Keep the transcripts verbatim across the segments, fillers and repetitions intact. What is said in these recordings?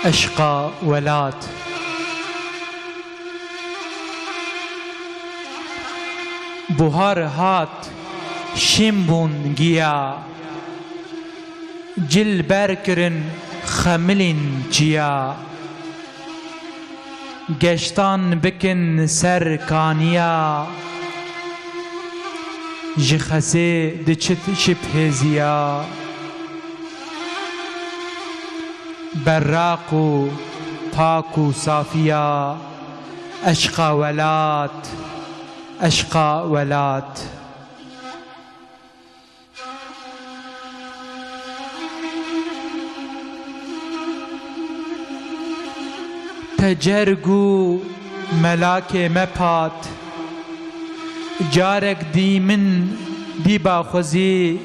Eşqa welat. Buhar hat, şîn bûn giya. Cil ber kirin, xemilîn çiya. Geştan bikin ser kaniya. Ji xesê diçit şip hêziya. Berraq û pak û safiya. Eşqa welat, eşqa welat. Te cerg û melakê me pat. Carek dî min dîba xwezî,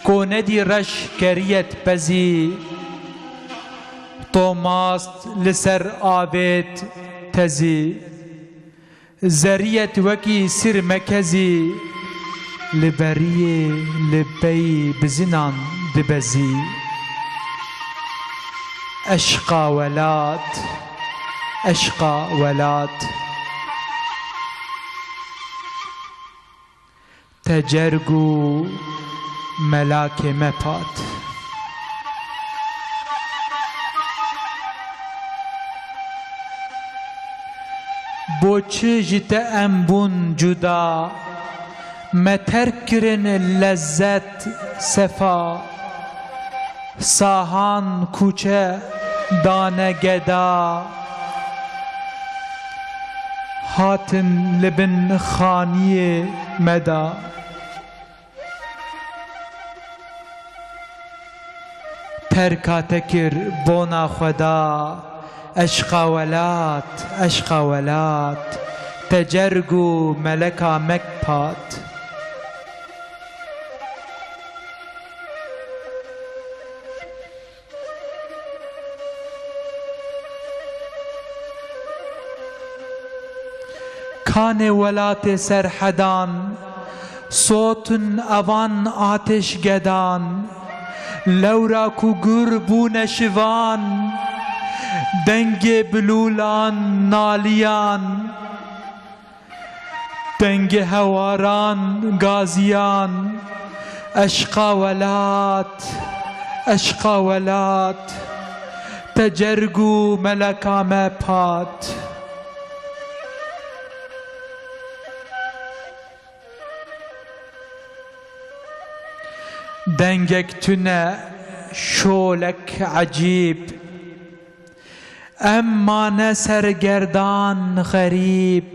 konedî reş keriyet pezî. Tomast li ser avêt tezî. Zeriyet wekî sir mekezî, li beriyê li pey bizinan dibezî. Eşqa welat, eşqa welat. Te cerg û melakê me pat. Bo çi ji te em bûn cuda? Me terk kirin lezzet, sefa. Sahan kuçe dane geda. Hatin li bin xaniyê me da. Terka te kir bona xwe da. Eşqa welat, eşqa welat. Te cerg û meleka mek pat. Kanê welatê serhedan, sotin evan ateşgedan, lewra ku gur bûne şivan, dengê bilûlan naliyan. Dengê hewaran gaziyan, eşqa welat, eşqa welat, te cerg û meleka me pat. Dengek tune, şolek ecîb. Em mane sergerdan xerîb.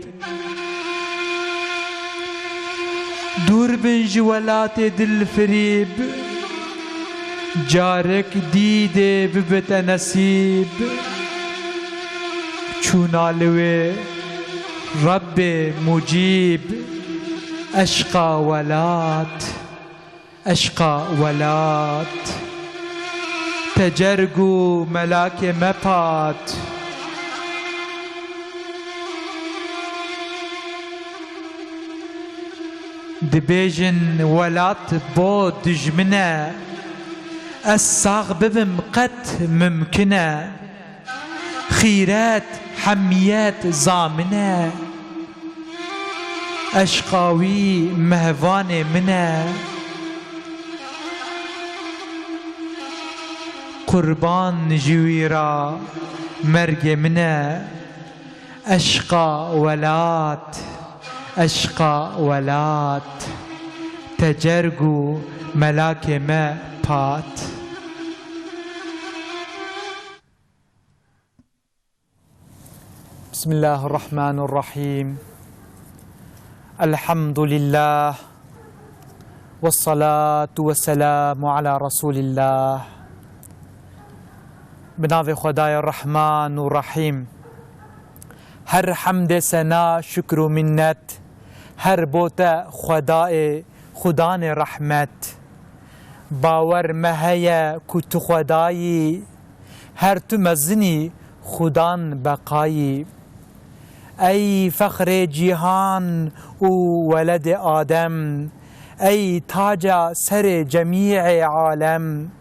Dûr bin ji welatê dilfirîb. Carek dî dê bibite nesîb. Çûna li wê Rebbê mucîb. Eşqa welat. Eşqa welat, te cerg û melakê me pat. Dibêjin welat bo dijmin e, ez sax bibim qet mimkin e. Xîret, hemiyet, zamin e. Eşqa wî mehvanê min e. Qurban ji wî ra mergê min e. Eşqa welat, eşqa welat. Te cerg û melakê me pat. بسم الله الرحمن الرحيم. الحمد لله والصلاة والسلام على رسول الله. Bi navê Xwedayê Rehman û Rehîm. Her hemdê sena, şukr û minnet, her bo te Xwedayê, Xudanê rehmet. Bawer me heye ku tu Xwedayî, her tu mezinî, Xudan beqayî. Ey fexrê cîhan û weledê Adem, ey taca serê cemîê alem.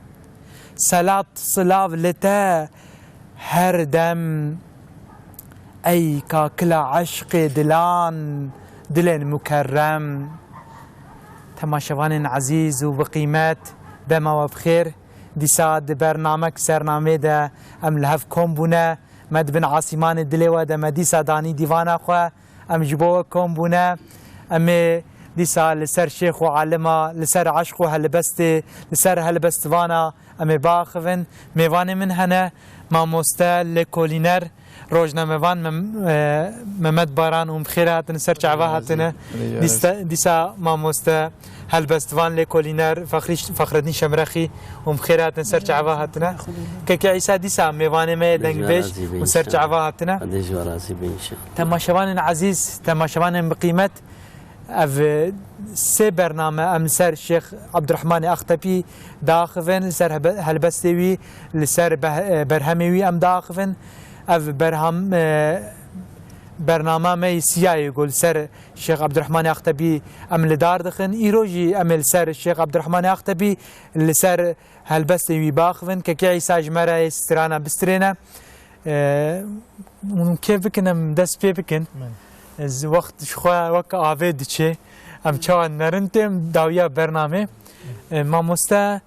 Selat silav li te, Her dem ey kakila eşqê dilan, dilên mukerrem. Temaşevanên ezîz û bi qîmet, dema we bi xêr. Dîsa di bernamek sernamê de em li hev kom bûne. Me di bin asîmanê dilê we de me dîsa danî dîvana xwe. Em ji bo we kom bûne. Em ê dîsa li ser şêx û alima, li ser eşq û helbestê, li ser helbestvana em ê biaxivin. Mêvanê min hene mamoste lêkolîner, rojnamevan Mem-, e, Mehmet Baran û bi xêr hatin, ser çava hatine. Dîsa, dîsa mamoste helbestvan lêkolîner Fexrî-, Fexredîn Şemrexî û bi xêr hatin, ser çava hatine. Keke Îsa dîsa mêvanê me ye, dengbêj û ser çava hatine. Xwedê ji we razî be înşallah. Temaşevanên ezîz, temaşevanên bi qîmet, ev, e, sê bername em li ser Şêx Abdurrahmanê Axtepî diaxivin, li ser hebe-, helbestê wî, li ser beh-, e, berhemê wî em diaxivin. Ev berham, e, bernama me yê siyayê ku li ser Şêx Abdurrahmanê Axtepî em li dar dixin. Îro jî em ê li ser Şêx Abdurrahmanê Axtepî, li ser helbestê wî biaxivin. Keke Îsa ji me re yê strana bistrêne. E, hûn kêf bikin em dest pê bikin. Min. Ez wext ji xwe wek avê diçe. Em çawa nerin têm dawiya bernamê. E, mamoste,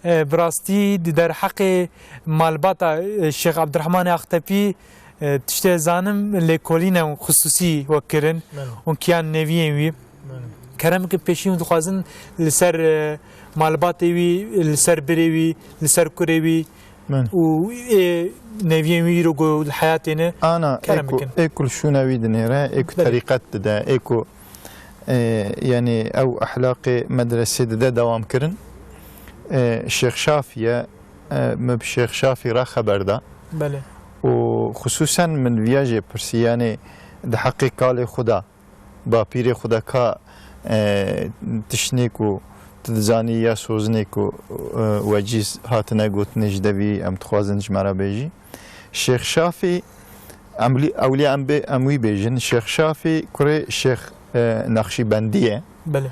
e, bi rastî di derheqê malbata, e, Şêx Abdurrahmanê Axtepî, e, tiştê zanim lêkolîne û xisûsî we kirin Min. Û kiyan neviyên wî. Min. Kerem bikin pêşî hûn dixwazin li ser, e, malbatê wî, li ser birê wî, li ser kurê wî Min. Û ê neviyên wî îro ku li heyatê ne, Ana, kerem ê ku, bikin. Ê ku li şûna wî dinêre, ê ku Belê. Terîqet dide, ê ku, e, yanî ew ehlaqê medresê dide dewam kirin. E, Şêx Şafî ye, e, min bi Şêx Şafî re xeber da. Belê. Û xisûsen min viya jê pirsî, yanî di heqê kalê xwe da. Bapîrê xwe de ka, e, tiştnê ku tu dizanî ya sozinê ku, e, wecîz hatine gotinê ji devî em dixwazin ji me re bêjî. Şêx Şafî, em lî-, ewliya em bê, em wî bêjin. Şêx Şafî kurê Şêx, e, Nexşîbendî ye. Belê.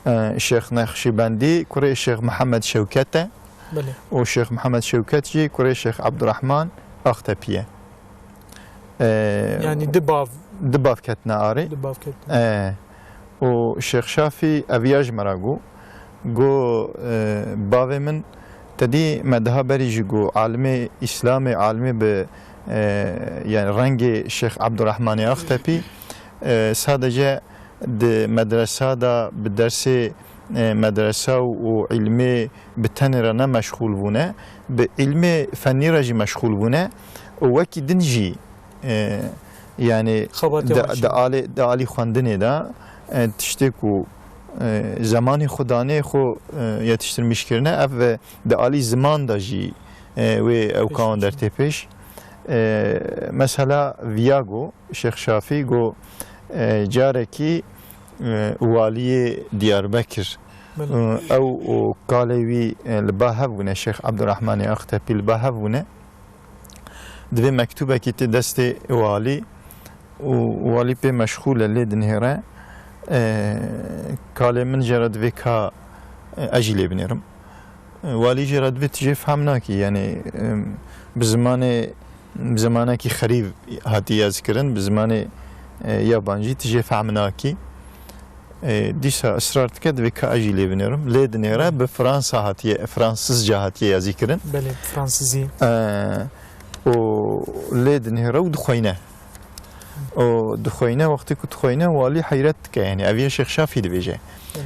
E, Şêx Nexşîbendî kurê Şêx Mihemed Şewket e. Belê. Û Şêx Mihemed Şewket jî kurê Şêx Ebdurehman Axtepî ye. E, Yanî di bav. Di bav ketine arê. Di bav ketine. E, û Şêx Şafî eviya ji me re got. Got, e, bavê min, te dî me daha berî jî got, alimê Îslamê, alimê bi, e, yani rengê Şêx Ebdurehmanê Axtepî, e, sadece di medresa de bi dersê, e, medresa û îlmê bi tenê re ne meşxûl bûne, bi îlmê fennî re jî meşxûl bûne û wekî din jî, e, yani Xebatê di, wan jî. Di alê, di alî xwendinê de, e, tiştê ku, e, zemanê xwe danê xwe, e, yetiştirmiş kirine, ev, e, di alî ziman de jî, e, wê ewka wan dertê pêş. E, mesela Viyago, Şêx Şafî got, e, carekî, e, waliyê Diyarbekir, Belê. E, ew û kalê wî, e, li ba hev bûne, Şêx Ebdurehmanê Axtepî li ba hev bûne. Divê mektûbekî tê destê walî û walî pê meşxûl e, lê dinihêre, e, kalê min jê re divê ka, e, ez jî lê binêrim. Walî jê re divê tu jê fehm nakî, yanî, em, bi zimanê, bi zimanekî xerîb hatî yazkirin, bi zimanê, e, yabancî tu jê fehm nakî. E, dîsa israr dike divê ka ez jî lê binêrim. Lê dinêre bi Fransa hatiye, Fransizca hatiye yazîkirin. Belê, Fransizî. E, û lê dinêre û dixweyne. Û dixweyne, wextê ku dixweyne, walî heyret dike, yanî ev yê Şêx Şafî dibêje. Belê.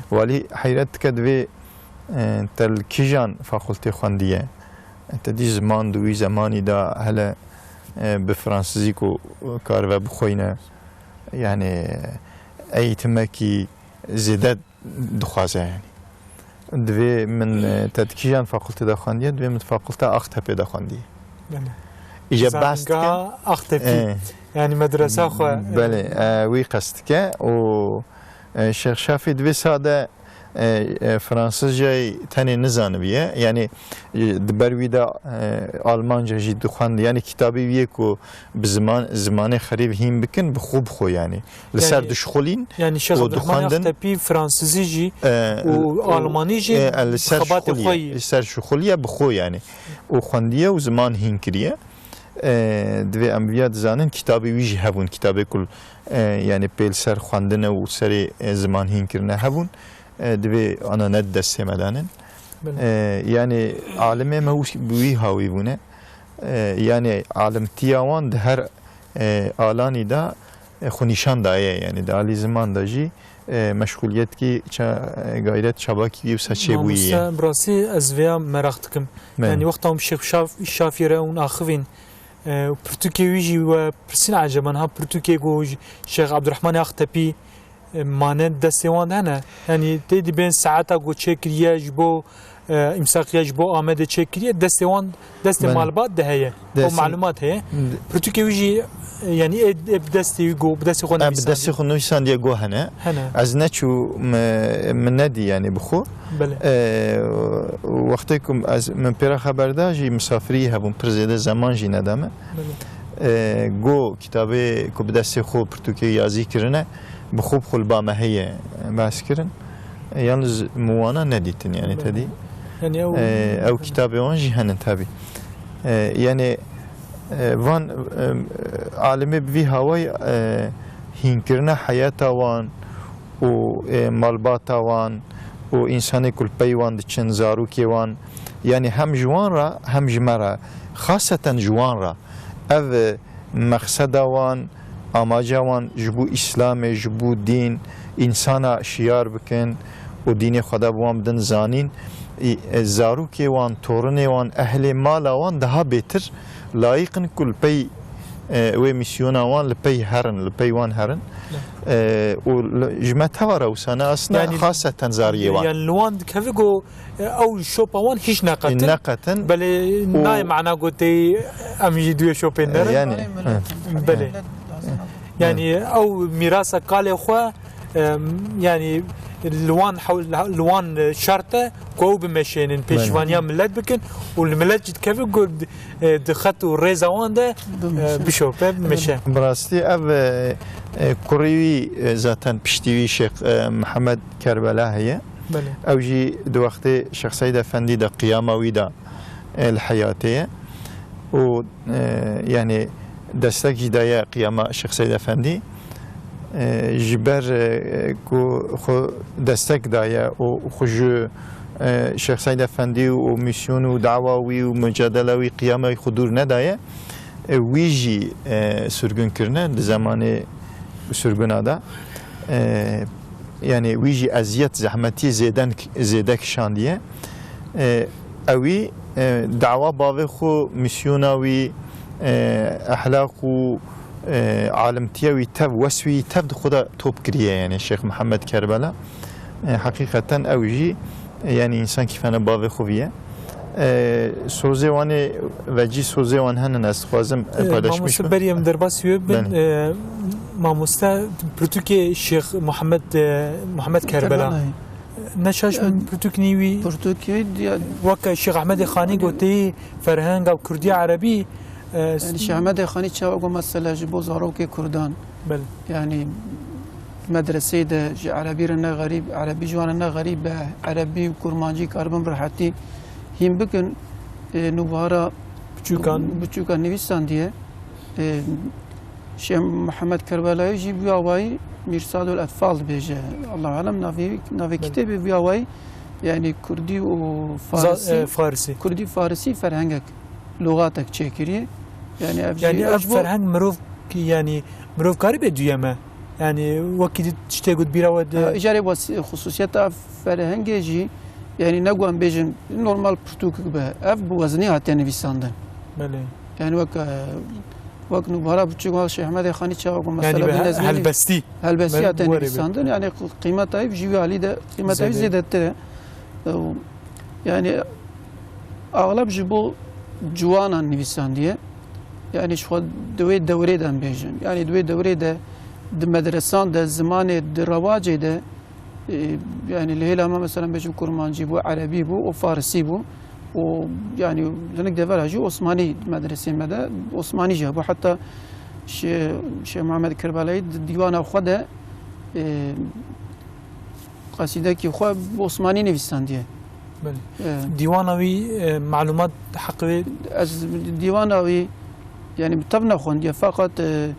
Walî heyret dike, divê E, te li kîjan fakultê xwendiye? E, te dî ziman di wî zemanî de hele, e, bi fransizî ku karibe bixweyne, yani eğitimekî zêde dixwaze yani. Divê min, e, te di kîjan fakultê de xwendiye? Divê min di fakulta Axtepê de xwendiye. Belê. Îje behs dike. Zanîngeha Axtepî, e, yani medresa xwe. Belê, e, wî qest dike û, e, Şêx Şafî divê sade E, e, Fransizcayê tenê nizanibiye. Yani, e, di ber wî de, e, Almanca jî dixwend. Yani, kitabê wî yê ku bi ziman, zimanê xerîb hîn bikin, bi xwe bi xwe yani. Li ser Yani, dişixulîn yani Şêx û Abdurrahman dixwendin. Axtepî Fransizî jî E, û û, Almanî jî e, e, li ser xebatê xwe yê. Li ser şixuliye bi xwe yani. Û xwendiye û ziman hîn kiriye. E, divê em viya dizanin, kitabê wî jî hebûn, kitabê ku, e, yani pê li ser xwendine û serê, e, ziman hîn kirine hebûn. E, divê ana ne di destê me danin. Belê. E, yani alimê me wî, bi wî hawî bûne. E, yani alimtiya wan di her, e, alanî de, e, xwe nîşan daye. Yani di alî ziman de jî, e, meşxuliyet kî ça-, e, gayret çabakî wî wisa çêbûyî ye. Mamoste, bi rastî ez vêya meraq dikim. Belê. Yani wexta hûn Şêx Şaf-, Şafî re hûn axivîn, e, û pirtûkê wî jî we pirsîn eceban ha pirtûkê ku Şêx Ebdurrahmanê Axtepî, e, mane destê wan de hene. Yani tê dibên saeta ku çêkiriye ji bo, e, îmsaqiya ji bo Amedê çêkiriye, destê wan, destê Belê. malbat de heye. Destê O malumat heye. Pirtûkê wî jî, e, yani ê, ê bi destê wî go, bi destê xwe E, bi nivîsandiye. destê xwe nivîsandiye go hene. Hene. Ez neçû, me, min nedî yani bi xwe. Belê. E, wextê ku ez, min pê re xeber da jî misafirî hebûn, pir zêde zeman jî neda me. Belê. E, go kitabê ku bi destê xwe pirtûkê yazî kirine, bi xwe bi xwe li ba me heye behs kirin. E, yalnız min wana nedîtin, yani Belê. tedî. Yani ew E, ew kitabê wan jî henin tabi. E, yani, e, van, e, alimê bi vî hawayî, e, hînkirina heyata wan û, e, malbata wan û însanê ku li pey wan diçin, zarokê wan, yani hem ji wan re hem ji me re, xaseten ji wan re, ev, e, mexseda wan, amaca wan ji bo Îslamê, ji bo dîn, însana şiyar bikin û dînê Xweda bi wan bidin zanîn, î, e, zarokê wan, torinê wan, ehlê mala wan daha bêtir layîq in ku li pey, e, wê mîsyona wan li pey herin, li pey wan herin. E, û li, ji me teva re wisa ne aslında Yani, xaseten zariyê wan. yani li wan dikeve ku E, ew şopa wan hîç neqetin. Neqetin. Belê Û nayê mana gotê em jî duê şopên E, nerin. yani, Belê. e. Belê. Millet lazım. Yani ew mîrasa kalê xwe, e, yani li wan hewl-, li wan şert e ku ew bimeşênin, Belê. pêşvaniya millet bikin û li millet jî dikeve ku, e, di xet û rêza wan de, e, Bimeşe. bişope, bimeşe. Bi rastî ev, e, e, kurî wî, e, zaten piştî wî Şêx, e, Mihemed Kerbela heye. Belê. Ew jî di wextê Şêx Seîd Efendî de qiyama wî de, e, li heyatê ye. Û, e, yani destek jî daye qiyama Şêx Seîd Efendî. E, ji ber, e, ku xwe destek daye û xwe ji, e, Şêx Seîd Efendî û misyon û dawa wî û mucadela wî qiyama wî xwe dûr nedaye. E, wî jî, e, sirgûn kirine di zemanê sirgûna de. E, yani wî jî eziyet, zehmetî zêden, zêde kişandiye. E, ewî, e, dawa bavê xwe, misyona wî, e, ehlaq û, e, alimtiya wî tev, wes wî tev di xwe de top kiriye, yani Şêx Mihemed Kerbela. E, heqîqeten ew jî, e, yani însan kîfene bavê xwe viye. E, sozê wan ê vecî sozê wan henin, ez dixwazim, e, E, paylaşmiş mamoste bim. Berî em derbasî wê bin, Belê. e, mamoste pirtûkê Şêx Muhammed, e, Muhammed Kerbela. Kerbela, he. Ne şaş Yani, pirtûk nî wî pirtûkê diya- Weke Şêx Ehmedê Xanî gotî ferhenga Kurdî Erebî, e, Yani Şêx Ehmedê Xanî çawa got mesela ji bo zarokê Kurdan. Belê. Yani medreseyê de ji Erebî re ne xerîb, Erebî ji wan re ne xerîb be, Erebî û Kurmancî karibin bi rehetî hîn bikin, e, nûbara Biçûkan. Biçûkan nivîsandiye. E, Şêx Mihemed Kerbelayî jî bi awayî Mîrsadul Etfal dibêje. Allahu alem navê, navê Belê. kitêbê bi awayî, yani Kurdî û Za-, Farisî, e, Farisî. Kurdî Farisî ferhengek, lûxatek çêkiriye. Yani ev jî Yani ev ev bu ferheng mirov ki, yani mirov karibe duyeme. Yani wekî di tiştê got bîra we de Ha, îcarê wes-, xusûsiyeta ev ferhengê jî, yani ne guan bêjin normal pirtûkek be. Ev bi wezinê hatiye nivîsandin. Belê. Yani wek, e, wek nûbara biçûk wek Şêx Ehmedê Xanî çawa ku Yani mesela be bin he-, ez nênî- helbestî. Helbestî Be-, hatiye were be. nivîsandin. Yani qîmeta ev jî wî alî de qîmeta ev Zêde. zêdetir e. E, yani axleb ji bo ciwanan nivîsandiye. Yani ji xwe di wê dewrê de em bêjin. Yani di wê dewrê de di medresan de zimanê di rewacê de, e, yani li hêla me mesela bêjim kurmancî bû, erebî bû û farisî bû. Û yani hinek devera jî osmanî medresê me de osmanî jî hebû. Heta Şê-, Şêx Muhammed Kerbelayî di dîwana xwe de, e, qesîdekî xwe bi osmanî nivîsandiye. Belê. E. Dîwana wî, e, malumat heqê wê Ez dîwana wî, Yanî bi tev nexwendiye, feqet, e,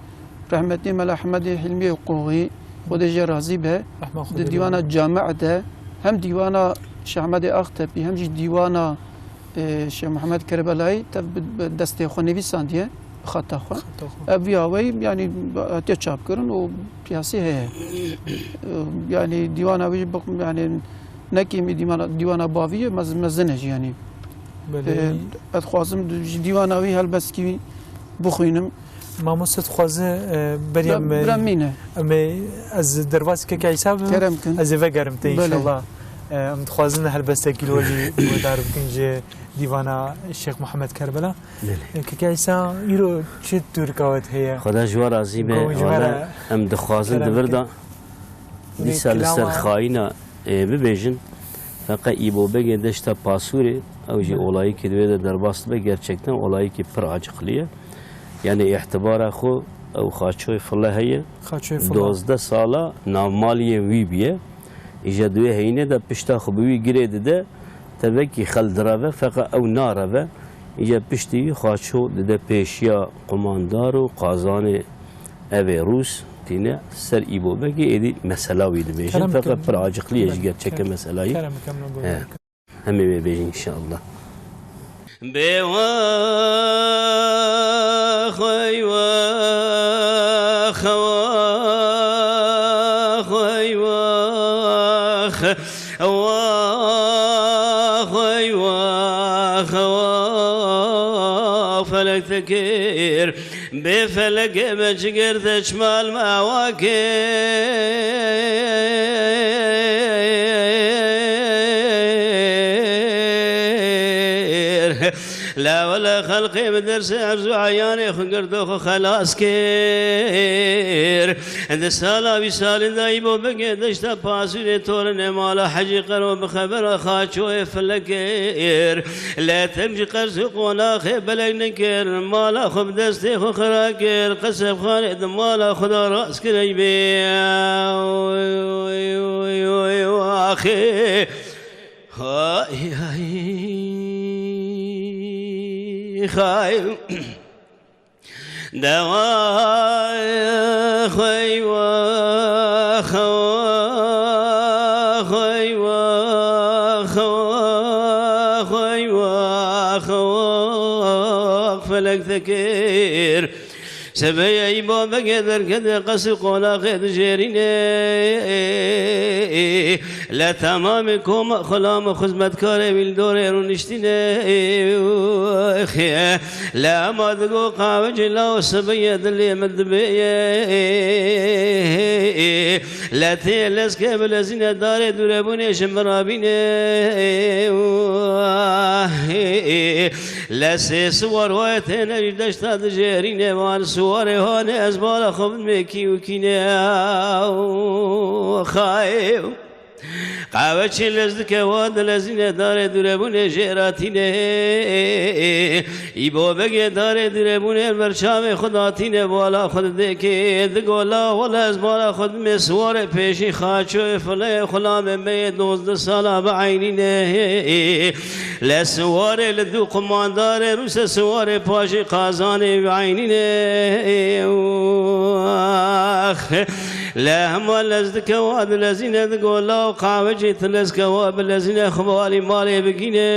rehmetî Mela Ehmedê Hilmiyê Qoxî, Xwedê jê razî be, Rehma Xwedê di lê dîwana be. Cami'e de, hem dîwana Şêx Ehmedê Axtepî, hem jî dîwana, e, Şêx Mihemed Kerbelayî tev bi, bi destê xwe nivîsandiye, bi xeta xwe. Xeta xwe. Ev vî awayî, yanî, hatiye çapkirin û piyasî heye. E, yanî dîwana wî jî bi, yanî, ne kêmî dîwana, dîwana bavî ye, mez-, mezin e jî, yanî. Belê. E, ez dixwazim ji dîwana wî helbestkî bixwînim. Mamoste dixwaze, e, berî em, Bira, bira mîne. Em ê, ez derbasî keke Îsa bim, Kerem kin. Ez ê vegerim te Belê. Înşallah. E, em dixwazin helbestekî li we jî guhdar bikin ji dîvana Şêx Mihemed Kerbela. Belê. E, keke Îsa, îro çi tûrika we heye? Xweda ji we razî be. Go ji we Wala re em dixwazin kerem di vir kin. Da Dîsa li ser kilama xayîna, e, bibêjin, feqet Îbobegê deşta Pasûrê, ew jî Belê. Olayîkê di wê de derbas dibe, gerçekten olayîkê pir acıklı ye. Yani îhtibara xwe ew Xaçoyê File heye. Xaçoyê File. Dozdeh sala navmaliyê wî bûye. Îja di wê heyînê de pişta xwe bi wî girê dide, tevekî xel direve, feqet ew nareve. Îja piştî wî Xaço dide pêşiya qumandar û qazanê Evê Rûs tîne ser Îbobegê, êdî mesela wî dibêjin. Kerem Feqet kin. Pir acıklı ye ji Belê, gerçeke kerem. Meselayî. Kerem kin, He. Goyê. Em ê wê bêjin înşallah. Bê wax, ey wax, wax, ey wax, ey wax. Wax, ey wax, wax, felek te kir. Bê felekê me çi kir, te çima li me awa kir. La wele xelqê bi dersê erz û eyanê xwe girdo xwe xelas kir. Di sala wî salî de Îbobegê deşta Pasûrê torinê mala Hecî Qero bi xebera Xaçoyê File kir. Lê tem ji qers û qonaxê belek nekir, mala xwe bi destê xwe xira kir, Qesebxanê di mala xwe de rast kir, ey bê. Axê. Hay, hay, hay. Dewa xwey wa, xewa xwey wa, xewa xwey wa, xewa felek tekir. Sebeyê Îbobegê derkete qes û qonaxê dijêrîne. Le temamê koma xulam û xizmetkarê wî li dorê rûniştîne. Le ema digo qawecê law sibê ye dilê min dibê ye. Le tê lezke bilezîne darê dûrebûnê ji min rabîne. Le sê siwar waye têne ji deşta dijêrîne, van siwarê hane ez bala xwe bidimê kî û kîne. Xayê. Qaweçê lezdike wa dilezîne darê dûrebûnê jê ratîne. Îbobegê darê dûrebûnê ber çavê xwe datîne, bala xwe didêkê. Digo la wele ez bala xwe dimê siwarê pêşî Xaçoyê Fileyê xulamê me yê dozdeh sala bi eynîne. Le siwarê li dû qumandarê rûse siwarê paşê qazanê bi eynîne. Ax. Le hema lezdike wa dilezîne digo law qawecê ti lezke wa bilezîne xwe bi alî malê bigîne.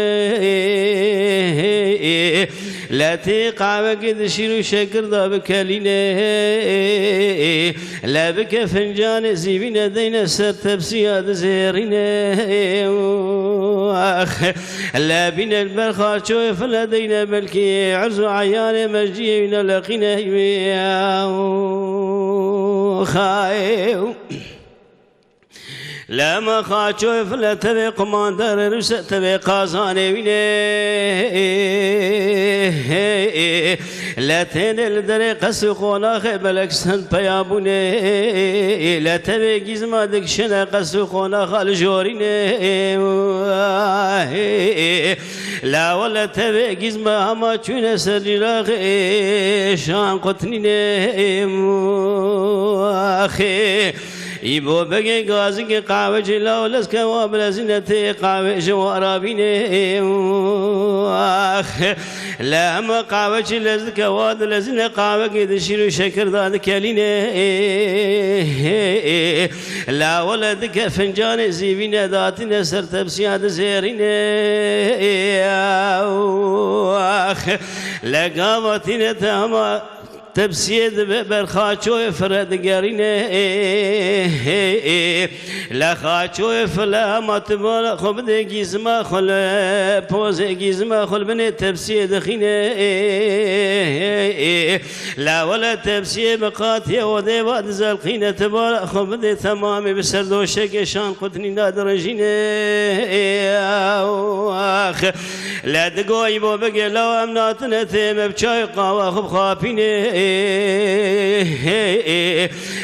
Le tê qawekê di şîr û şekir de bikelîne. Le bike fincanê zîvîne deyne ser tepsiya dizêrîne. Ax. Le bîne li ber Xaçoyê File deyne belkî erz û eyanê mecdiyê wî neleqîne. Xayê. Le me Xaçoyê File tevê qumandarê rûse tevê qazanê wîne. Le têne li derê qes û qonaxê belek send peya bûne. Le tevê gîzma dikişine qes û qonaxa li jorîne. La wele tevê gîzma hema çûne ser cîraxê şan qutinîne. Axê. Îbo begê gazikê qawecê law lezke wa bilezîne tê qawê ji wa rabîne. Ax. Le hema qawecê lezike wa dilezîne qawekê di şîr û şekir da dikelîne. La wele dike fincanê zîvîne datîne ser tepsiya dizêrîne. Ax. Le gava tîne te hema Tepsiyê dibe ber xaçoyê file digerîne. Le xaçoyê file hema tu bala xwe bidê gîzima xwe li pozê gîzima xwe li binê tepsiyê dixîne. La wele tepsiyê bi qatiyê odê va dizelqîne, tu bala xwe bidê temamê bi ser doşekê şan qutinî da direjîne. Ax. Le digoyî bo bigê law em natine tê me bi çay qawa xwe bixapîne.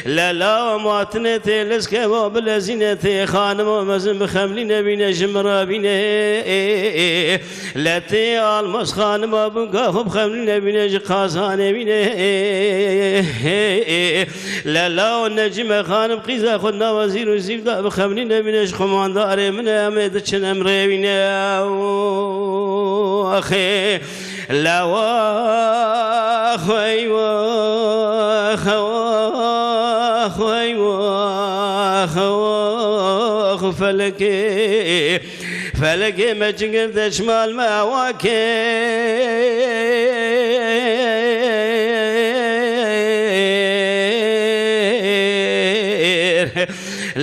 Le law em hatine tê lizke bo bilezîne tê xanimo mezin bixemlîne bîne ji min re bîne. Le tê almaz xanima bûka xwe bixemlîne bîne ji qazanê bîne. Le law Necîme xanim qîza xwe nava zîr û zîv da bixemlîne bîne ji xumandarê min e em ê diçin em rêwîne. Axê. La wax wey wax wax wey wax wax felekê. Felekê me çingir deşmal me awa kir.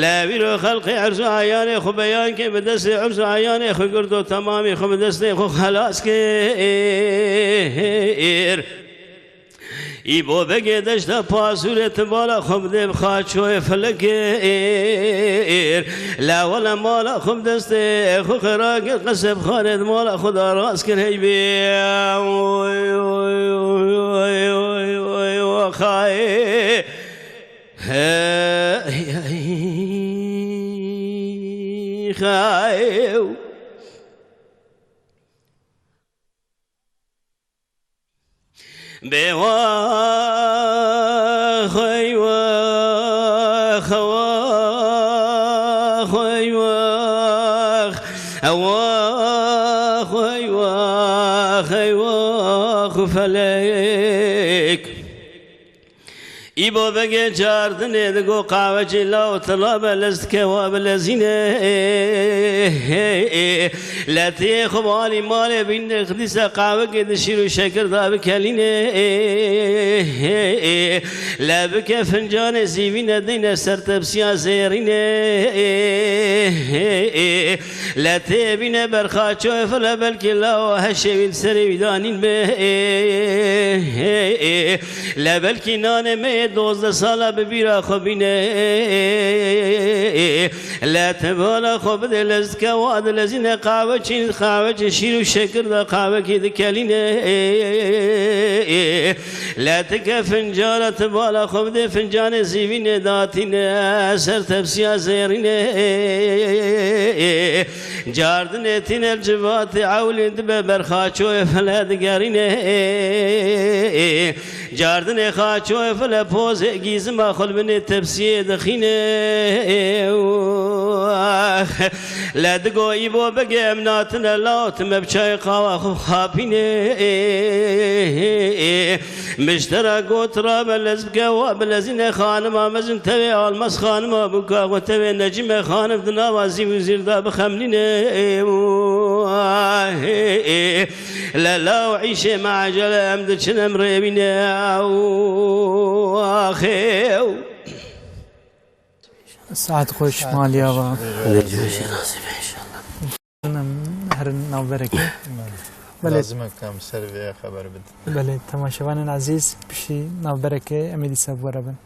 Le wîro xelqê erz û eyanê xwe beyan kê bi destê erz û eyanê xwe girdo temamî xwe bi destê xwe xelas kir. Îbo begê deşta pasûrê ti bala xwe bidê bi xaçoyê felekê. La wele mala xwe bi destê xwe xera kir qeseb xanê di mala xwe da rast kir heybê. Oy, oy, oy, oy, oy, oy, oy, xayê. Hey, hey, xayê. Bê wax, hey wax, wax, hey wax, wax, hey wax, hey wax, felek. Îbo vegê cardinê digo qawecê law tila be lez dike wa bilezîne. Le tê xwe balî malê bîne xidîse qawekê di şîr û şekir da bikelîne. Le bike fincanê zîvîne dîne ser tepsiya zêrîne. Le tê bîne berxaçoyê file belkî lawa heşê wî li serê wî danîn be. Le belkî nanê me yê dozdeh sala bi bîra xwe bîne. Le tevana xwe bide lezike wa dilezîne qawekî qawekî şîr û şekir de qawekî dikelîne. Le tike fincana ti bala xwe bidê fincanê zîvînê datîne ser tepsiya zêrînê. Cardinê tîne civatê ewlî dibe berxaçoyê file digerîne. Cardinê xaçoyê file pozê gîzima xwe li binê tepsiyê dixîne. Le digo îbo bigê em natine law ti me bi çayê qawa xwe xapîne. Miştera got rabe lez bike wa bilezîne xanima mezin tevê almaz xanima bûka xwe tevê necîme xanim di nava zîv û zîr da bixemlîne. Le law îşê me ecele em diçin em rêvîne. Axê. Saet xweş maliya va. Em herin navberekê. Belê. Lazim e ku em ser vê xeber bidin. Belê, temaşevanên ezîz, piştî navberekê em ê dîsa bi we re bin.